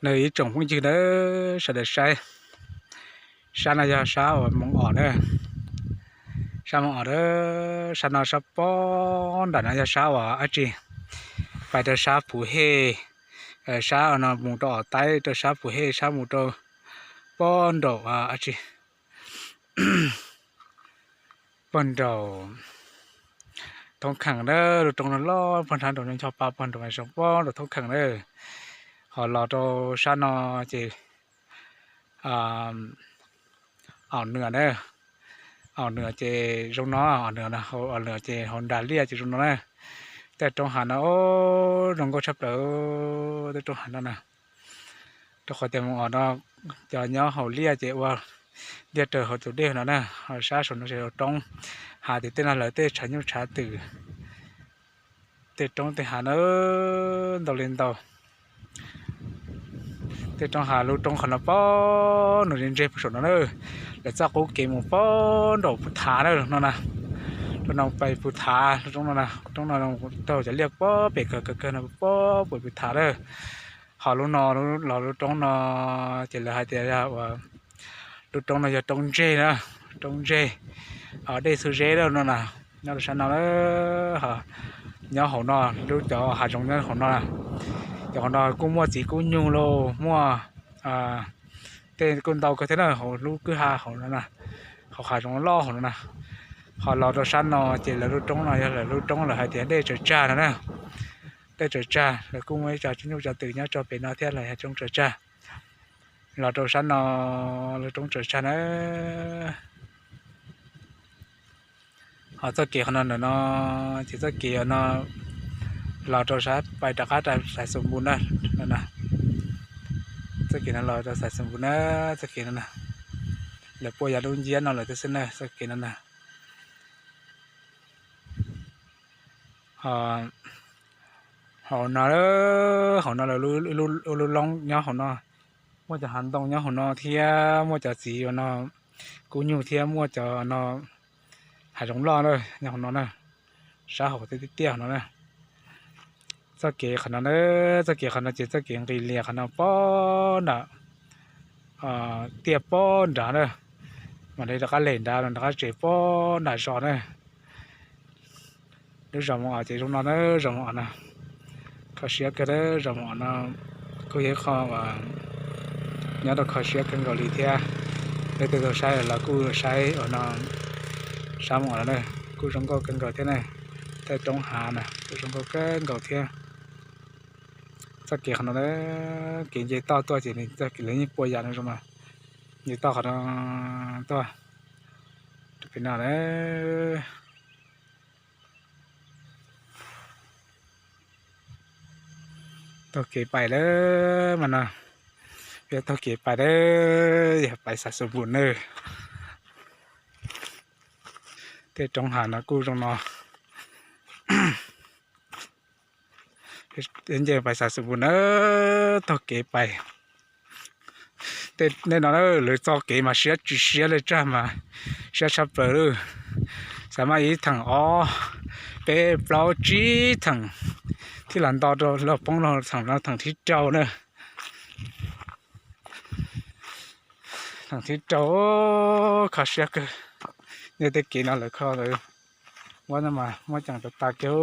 Nws ib tsoom phooj ywg na, sawv daws saib, sab no yog sab uas Moos Os na, sab Moos Os na, sab no sab pob nram no yog sab uas dab tsi, pais rau sab Phuv Hej, sab no mus rau Os Taib, rau sab Phuv Hej, sab mus rau pob nraum dab tsi, pob nraum Thoob Kheem na, lub roob no loj pob nrhav nraum no ncho pa pob nraum zoo pob nraum Thoob Kheem na. Ho los rau sab no ces Aos Nwm na, Aos Nwm ces zoo no, Aos Nwm, Aos Nwm ces hauv nras liaj ces zoo no na. Tej roob hav no zoo nkauj tshaj plaws, tej roob hav no na. Rau qhov tias Moos Os no cov nyob hauv liaj ces ua liaj raws hauv tus dej no na, ho sab saum no ces roob hav, ces tej no lawv tej tshav nyuj tshav twm, tej roob tej hav na ntau li ntau. Tej roob hav, lub roob qhov no pob nws ntseg puag saum no na, lawv txoj qub kev mus pob nraum Pus Thav na no na. Rau no pais Pus Thav, lub roob no, roob no taug cov liaj pob pem kawg kawg kawg no pob pem Pus Thav na. Ho lub no, los lub roob no ces lawv hais tias yog ua, lub roob no yog roob ntseg na, roob ntseg, dej xub zeb na no na, nyob rau sab no na. Nyob hauv no, lub cov hav zoov nyob hauv no na, cov hauv no kuj muaj txiv kuj nyug lauj, muaj tej kuj ntau kawg thiab na, hauv lub kwj ha hauv no na, hauv hav zoov loj hauv no na. Ho los rau sab no ces lawv lub roob no yog lawv lub roob lawv hais tias dej tsaws tsag no na. Dej tsaws tsag, lawv kuj muaj ib co tshav nyuj tshav twm nyob rau pem no thiab, lawv yog roob tsaws tsag. Los rau sab no, lawv roob tsaws tsag na. Ho txoj kev qhov no ntawm no ces txoj kev no los rau sab pais rov qab rau Xaiv Xus Npus na, no na. Txoj kev no los rau Xaiv Xus Npus na, txoj kev no na. Lawv puas yog lub nciab no lawm thiab xwb na, txoj kev no na. Ho hauv no, hauv no lawv lub loob nyob hauv no, muaj cov hav ntoo nyob hauv no thiab muaj cov txiv ua no kuj nyug thiab muaj cov no hav zoov loj na nyob hauv no na, sab hauv tiaj tiaj hauv no na. Txoj kev qhov no na, txoj kev qhov no ces txoj kev nqis lias qhov no pob nram tiaj pob nrad na, mam li rov qab lem nrad los rov qab tsev pob nram zos na. Lub zos Moos Os ces zoo no na, zos Moos Os no kho siab kawg, zos Moos Os no kuj yog ib qho uas nyob rau kho siab kawg nkaus li thiab. Leej twg tau saib los kuj saib ua no, sab Moos Os no na, kuj zoo nkauj kawg nkaus thiab na. Tej roob hav na kuj zoo nkauj kawg nkaus thiab. Txoj kev qhov no na, kev nce toj tuaj ces nws txoj kev lawv yeej pua yam no zoo mas, nce toj qhov no tuaj rau pem no na. Taug kev pais lawm mas no, peb taug kev pais lawm, yog pais Xaiv Xus Npus na. Tej roob hav no kuj zoo no. Nce pais Xaiv Xus Npus na, taug kev pais. Tej no lawv txoj kev mas siab tsis siab li tsag mas siab tshaj plaws lawm. Xav mas ib theem ob peb plaub tsib theem thiaj los nto rau los poob rau theem no theem thib rau na. Theem thib rau, kho siab kawg. Nyob tej kev no lawv kho lawv muab no mas muab ceem tas tas kiag.